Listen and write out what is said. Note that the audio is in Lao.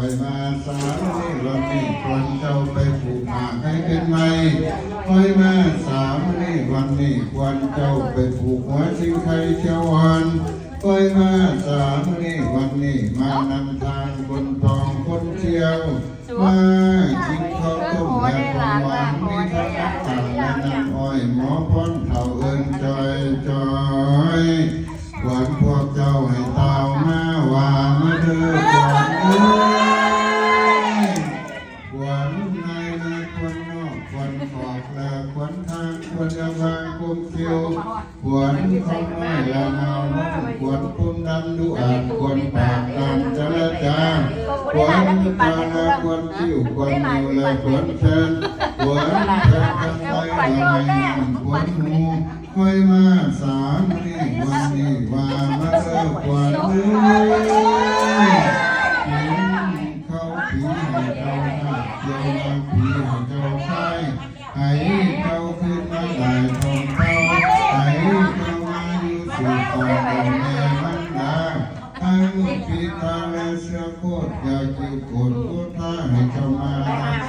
ຂ້ອຍມາສາມມື້ນີ້ ວັນນີ້ຄວນເຈົ້າໄປຜູກໝາກໃຫ້ເປັນໄມ້. ຂ້ອຍມາສາມມື້ນີ້ ວັນນີ້ຄວນເຈົ້າໄປຜູກຫົວຊິງໄຄຂຽວອ່ອນ. ຂ້ອຍມາສາມມື້ນີ້ ວັນນີ້ມານຳທາງຄົນທອງຄົນທ່ຽວ ມາກິນເຂົ້າຕົ້ມແລະຂອງຫວານ ມີທັງນ້ຳຕານແລະນ້ຳອ້ອຍ ໝໍພອນເຖົ້າເອີ້ນຈ່ອຍໆ. ຂວັນພວກເຈົ້າໃຫ້ຕ່າວມາວ່າມາເດີຂວັນເອີຍ ຂວັນໃນນາຂວັນນອກ ຂວັນຂອກແລະຂວັນທາງ ຂວັນຍາວາງກົມຄິວ ຂວັນຂອງນ້ອຍລະນາວນ້ອງ ຂວັນຜົມດຳດຸອາດ ຂວັນປາກດຳຈະລະຈາ ຂວັນຕາລະຂວັນຄິ້ວ ຂວັນນິ້ວລະຂວັນແຂນ ຂວັນແຂນທັງຫຼາຍລະໄມ້ ຂວັນຫູ ຂ້ອຍມາສາມມື້ນີ້ ວັນນີ້ວ່າມາເດີຂວັນເອີຍ ກິນເຂົ້າຜີໃຫ້ເຈົ້ານາກ ກ່ຽວນາກຜີໃຫ້ເຈົ້າຄາຍ ໃຫ້ເຈົ້າຄືນມາຫຼາຍທອງເຕົ້າ ໃຫ້ເຈົ້າມາຢູ່ສືບຕໍ່ແມ່ມັນດາ ທັງປີຕາແລະເຊື້ອໂຄດ ຢ່າກິວໂກດໂກທາ ໃຫ້ເຈົ້າມາ